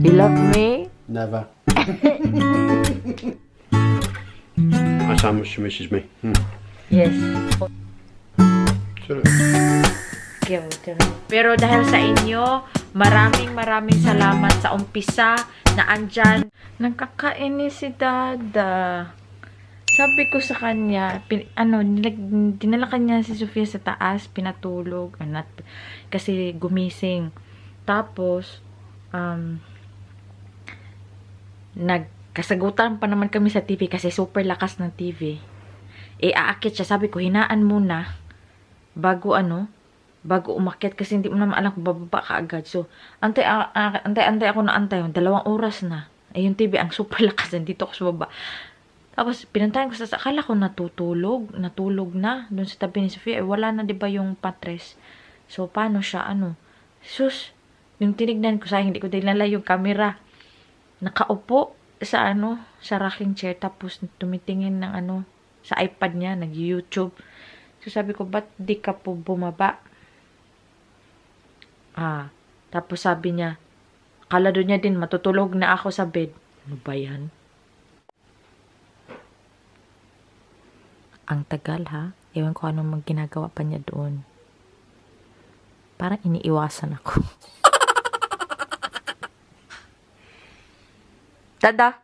You love me? Never. That's how much she misses me. Yes. Sure. Pero dahil sa inyo, maraming salamat sa umpisa na andyan. Nagkakainis si Dada. Sabi ko sa kanya, dinala kanya si Sofia sa taas, pinatulog, kasi gumising. Tapos, nagkasagutan pa naman kami sa TV kasi super lakas ng TV. Aakit siya, sabi ko, hinaan muna, bago umakyat kasi hindi mo naman alam kung bababa ka agad. So, antay ako na antay, 2 oras na. Yung TV, ang super lakas, nandito ako sa baba. Tapos, pinantayan ko akala ko natulog na, doon sa tabi ni Sofia. Wala na, diba, yung patres. So, paano siya, sus, yung tinignan ko, hindi ko dinala yung camera. Nakaupo sa, sa rocking chair, tapos tumitingin ng, sa iPad niya, nag-YouTube. So, sabi ko, ba't di ka po bumaba? Tapos sabi niya, akala doon niya din, matutulog na ako sa bed. Ano ba yan? Ang tagal, ha? Ewan ko anong ginagawa pa niya doon. Parang iniiwasan ako. Dada?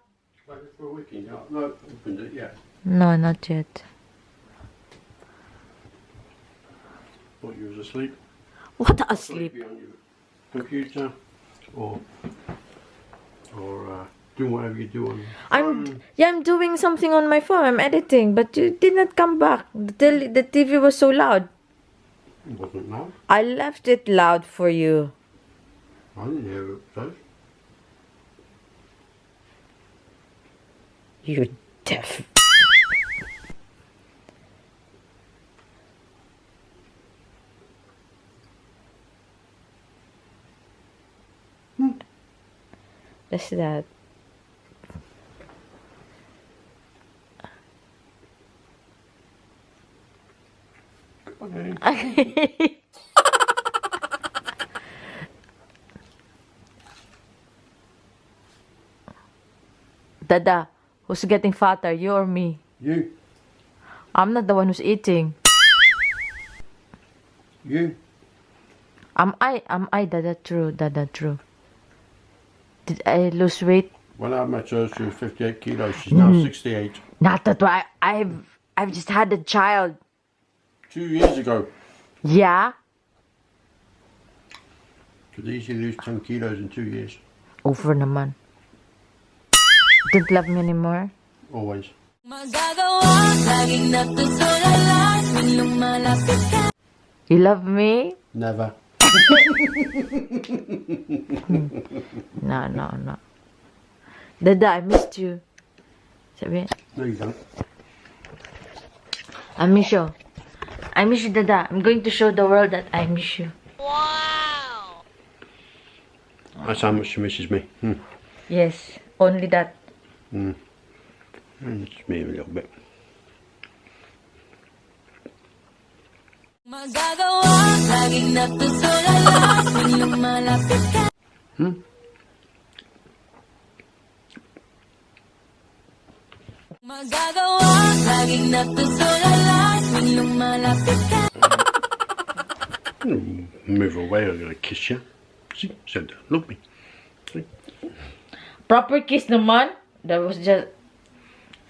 No, not yet. Thought you was asleep. What, asleep? Be on your computer or doing whatever you do on. I'm doing something on my phone. I'm editing, but you did not come back. The TV was so loud. It wasn't loud. I left it loud for you. I didn't hear it first. You deaf. That's that. Okay. Dada, who's getting fatter, you or me? You. I'm not the one who's eating. You. Am I, Dada? True, Dada, true. Did I lose weight? When I met her, she was 58 kilos. She's now 68. Not that way. I've just had a child. 2 years ago. Yeah? Could easily lose 10 kilos in 2 years. Over naman. Don't love me anymore? Always. You love me? Never. No. Dada, I missed you. Sabi, No, you don't. I miss you. I miss you, Dada. I'm going to show the world that I miss you. That's how much she misses me. Yes, only that. And it's me a little bit. Move away, I'm gonna kiss you. See, said that. Look me. See? Proper kiss naman. That was just...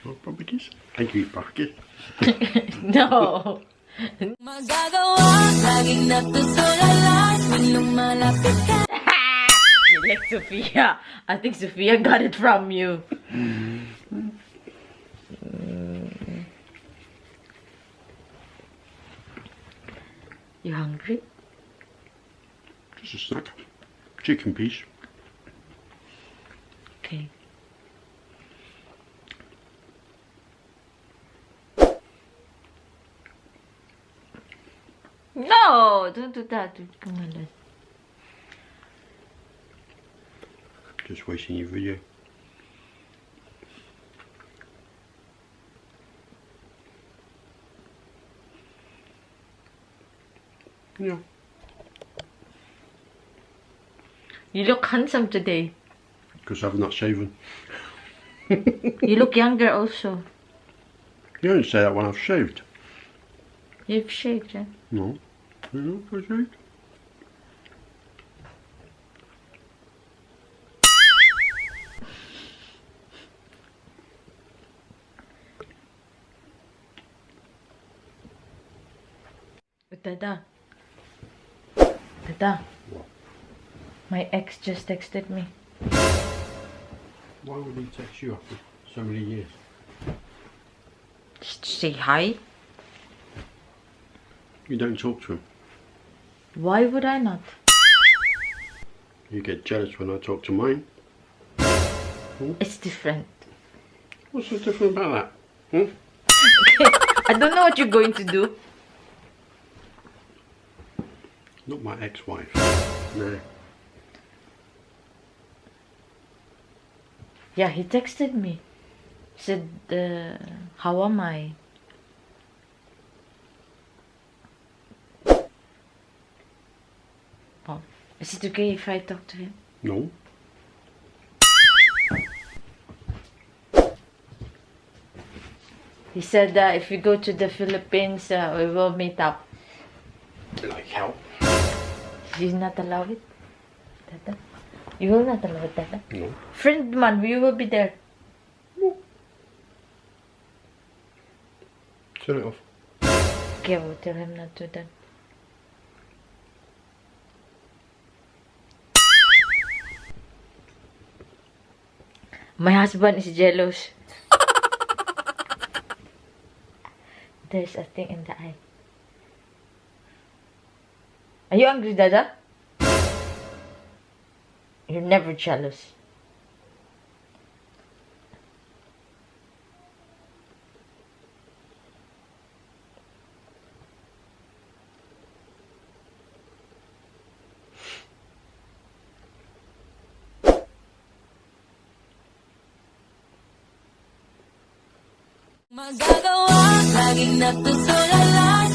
Oh, proper kiss. I give you a proper kiss. No. You like Sophia. I think Sophia got it from you. You hungry? Just a snack. Chicken piece. Okay. No! Don't do that. Come on, let's... Just wasting your video. Yeah. You look handsome today. because I've not shaven. You look younger also. You don't say that when I've shaved. You've shaved, yeah? No. You know, I shaved. Dada. Dada. What? My ex just texted me. Why would he text you after so many years? Just to say hi. You don't talk to him. Why would I not? You get jealous when I talk to mine. It's different. What's so different about that? Hmm? I don't know what you're going to do. Not my ex-wife. No. Yeah, he texted me. Said, how am I? Oh, is it okay if I talk to him? No. He said if we go to the Philippines, we will meet up. Like hell. He's not allowed it? Dada? You will not allow it, Dada? No. Friend man, we will be there. Turn it off. Okay, I will tell him not to then. My husband is jealous. There's a thing in the eye. Are you angry, Dada? You're never jealous. Magagawa, laging natutulalas.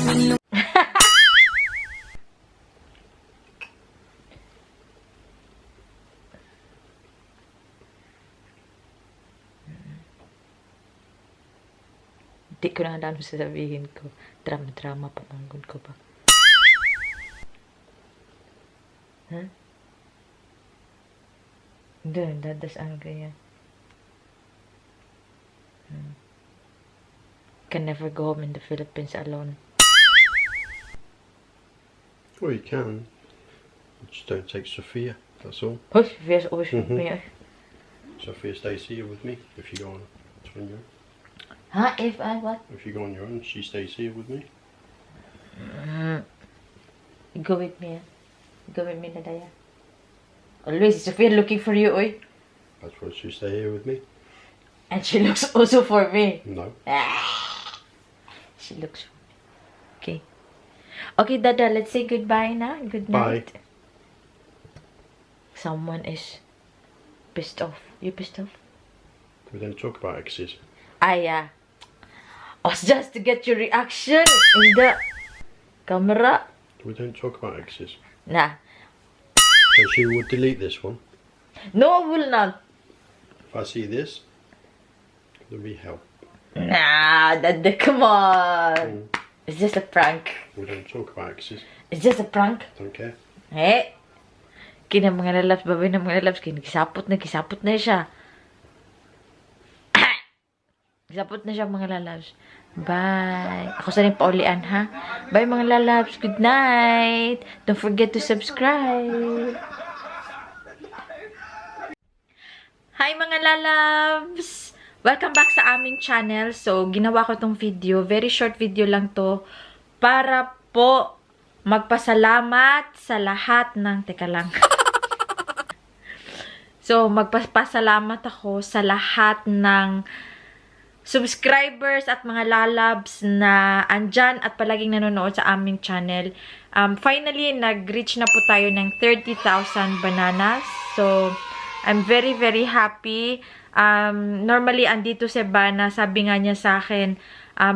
Hindi ko na alam sasabihin ko. Drama-drama pamanggod ko ba? Huh? Hindi, Dada's angry yan. Can never go home in the Philippines alone. Well, you can. Just don't take Sophia, that's all. Hush, Via's always with me. Sophia stays here with me if you go on your own. Huh? If I what? If you go on your own, she stays here with me. Go with me, Go with me, Nadaya. Always, Sophia looking for you, oy. That's why she stay here with me. And she looks also for me. No. She looks for me. Okay. Okay, Dada, let's say goodbye na. Good night. Bye. Someone is pissed off. You pissed off? We don't talk about exes. I was just to get your reaction in the camera. We don't talk about exes. Nah. So she will delete this one. No, I will not. If I see this, there'll be hell. Nah, Dada, come on. It's just a prank. We don't talk about exes. It's just a prank. Don't care. Eh. Kina mga lalabs, babay na mga lalabs. Kisapot na siya. Kisapot na siya mga lalabs. Bye. Ako sa rin paulian, ha? Bye mga lalabs. Good night. Don't forget to subscribe. Hi mga lalabs! Welcome back sa aming channel. So, ginawa ko tong video. Very short video lang to. Para po magpasalamat sa lahat ng... Teka lang. So, magpasalamat ako sa lahat ng subscribers at mga lalabs na andyan at palaging nanonood sa aming channel. Finally, nag-reach na po tayo ng 30,000 bananas. So, I'm very, very happy. Normally, andito si Bana, sabi nga niya sa akin,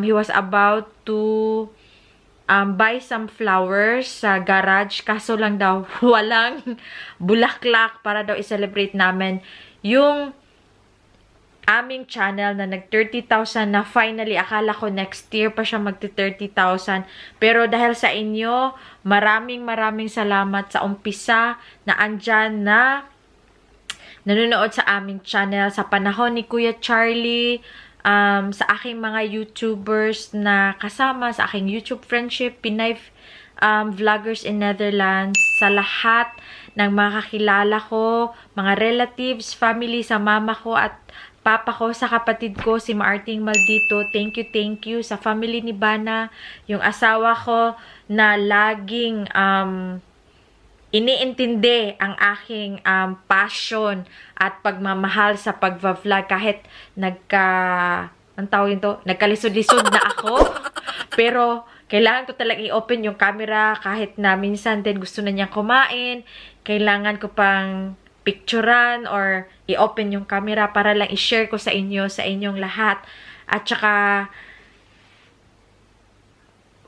he was about to buy some flowers sa garage. Kaso lang daw, walang bulaklak para daw i-celebrate namin yung aming channel na nag 30,000 na finally, akala ko next year pa siya magti 30,000. Pero dahil sa inyo, maraming salamat sa umpisa na andyan na nanonood sa aming channel sa panahon ni Kuya Charlie, sa aking mga YouTubers na kasama, sa aking YouTube friendship, Pinay vloggers in Netherlands, sa lahat ng mga kakilala ko, mga relatives, family, sa mama ko at papa ko, sa kapatid ko, si Marting Maldito. Thank you. Sa family ni Bana, yung asawa ko na laging iniintindi ang aking passion at pagmamahal sa pagva-vlog kahit nagkalisod-lisod na ako. Pero kailangan ko talaga i-open yung camera kahit na minsan din gusto na niyang kumain. Kailangan ko pang picturean or i-open yung camera para lang i-share ko sa inyo, sa inyong lahat. At saka,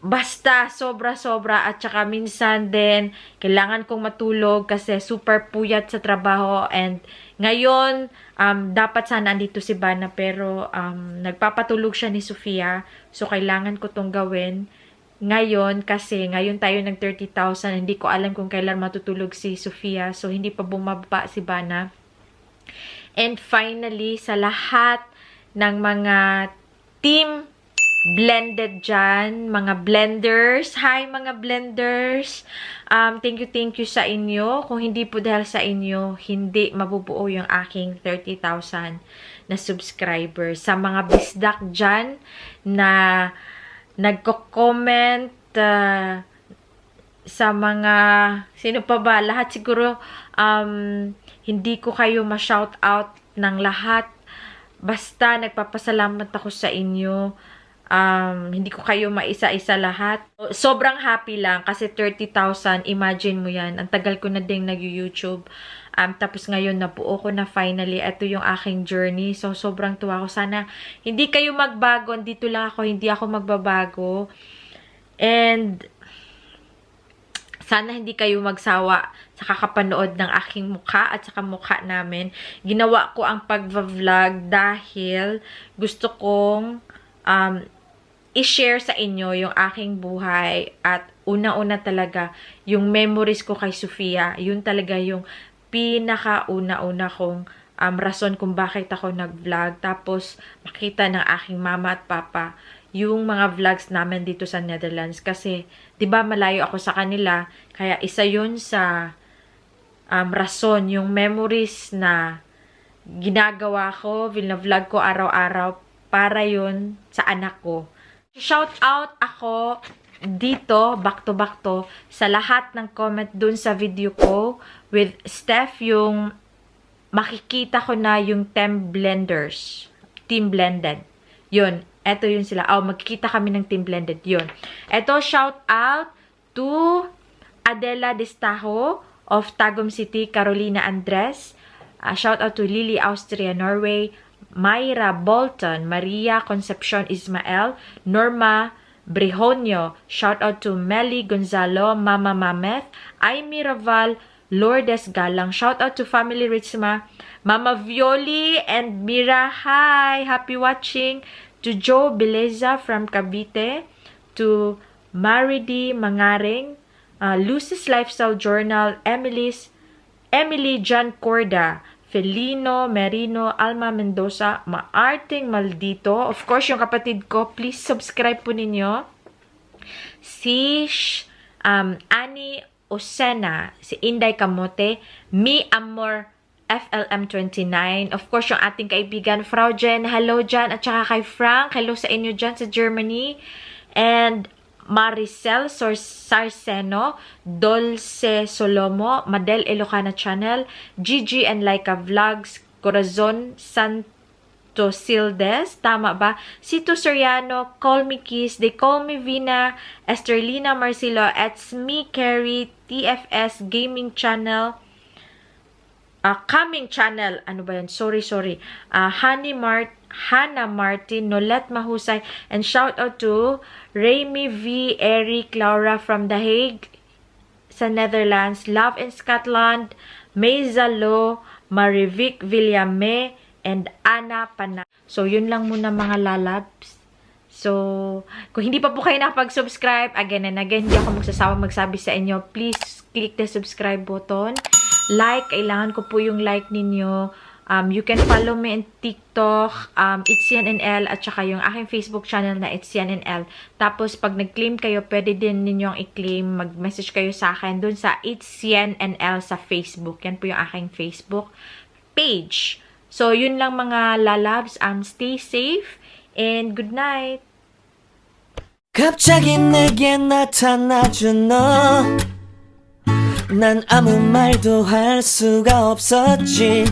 basta, sobra-sobra. At saka, minsan din, kailangan kong matulog kasi super puyat sa trabaho. And ngayon, dapat sana andito si Bana, pero nagpapatulog siya ni Sofia. So, kailangan ko tong gawin ngayon kasi ngayon tayo ng 30,000. Hindi ko alam kung kailan matutulog si Sofia. So, hindi pa bumaba si Bana. And finally, sa lahat ng mga team blended dyan, mga blenders. Hi, mga blenders. Thank you sa inyo. Kung hindi po dahil sa inyo, hindi mabubuo yung aking 30,000 na subscribers. Sa mga bisdak dyan na nagko-comment, sa mga, sino pa ba? Lahat siguro, hindi ko kayo ma-shout out ng lahat. Basta, nagpapasalamat ako sa inyo. Hindi ko kayo maisa-isa lahat. Sobrang happy lang kasi 30,000, imagine mo yan. Ang tagal ko na ding nag-YouTube. Tapos ngayon, nabuo ko na finally. Ito yung aking journey. So, sobrang tuwa ko. Sana hindi kayo magbago. Dito lang ako. Hindi ako magbabago. And sana hindi kayo magsawa sa kakapanood ng aking mukha at saka mukha namin. Ginawa ko ang pag-vlog dahil gusto kong i-share sa inyo yung aking buhay at una-una talaga yung memories ko kay Sofia. Yun talaga yung pinaka-una-una kong rason kung bakit ako nag-vlog. Tapos, makita ng aking mama at papa yung mga vlogs namin dito sa Netherlands. Kasi, di ba malayo ako sa kanila. Kaya, isa yun sa rason, yung memories na ginagawa ko, vlog ko araw-araw para yun sa anak ko. Shout out ako dito, back to, sa lahat ng comment dun sa video ko with Steph, yung makikita ko na yung team blended. Yun, eto yun sila. Magkikita kami ng team blended. Yun. Eto, shout out to Adela Destajo of Tagum City, Carolina Andres. Shout out to Lily Austria, Norway. Mayra Bolton, Maria Concepcion Ismael, Norma Brihonio. Shout out to Melly Gonzalo, Mama Mameth, Aimee Raval, Lourdes Galang. Shout out to Family Ritzma, Mama Violi and Mira. Hi! Happy watching. To Joe Beleza from Cavite. To Maridi Mangaring. Lucy's Lifestyle Journal. Emily John Corda. Felino, Merino, Alma Mendoza, Maarting Maldito. Of course, yung kapatid ko. Please subscribe po ninyo. Si Annie Osena, si Inday Kamote, Mi Amor FLM29. Of course, yung ating kaibigan, Frau Jen. Hello dyan. At saka kay Frank. Hello sa inyo dyan sa Germany. And Maricel Sarceno, Dolce Solomo, Madel Ilocana Channel, Gigi and Laika Vlogs, Corazon Santosildes, tama ba? Sito Soriano, Call Me Kiss, They Call Me Vina, Esterlina Marcelo, It's Me Carrie, TFS Gaming Channel, Coming Channel, ano ba yan? Sorry. Hannah Martin, Nolet Mahusay, and shout out to Remy V. Eric Laura from The Hague sa Netherlands, Love in Scotland, Meza Lo, Marivic Villame, and Ana Pana. So, yun lang muna mga lalabs. So, kung hindi pa po kayo nakapag-subscribe, again and again, hindi ako magsasawang magsabi sa inyo, please click the subscribe button. Like, kailangan ko po yung like ninyo. You can follow me in TikTok, It's CNNL, at saka yung aking Facebook channel na It's CNNL. Tapos, pag nag-claim kayo, pwede din ninyong i-claim, mag-message kayo sa akin dun sa It's CNNL sa Facebook. Yan po yung aking Facebook page. So, yun lang mga lalabs. Stay safe and good night! 갑자기 내게 나타나준 너 난 아무 말도 할 수가 없었지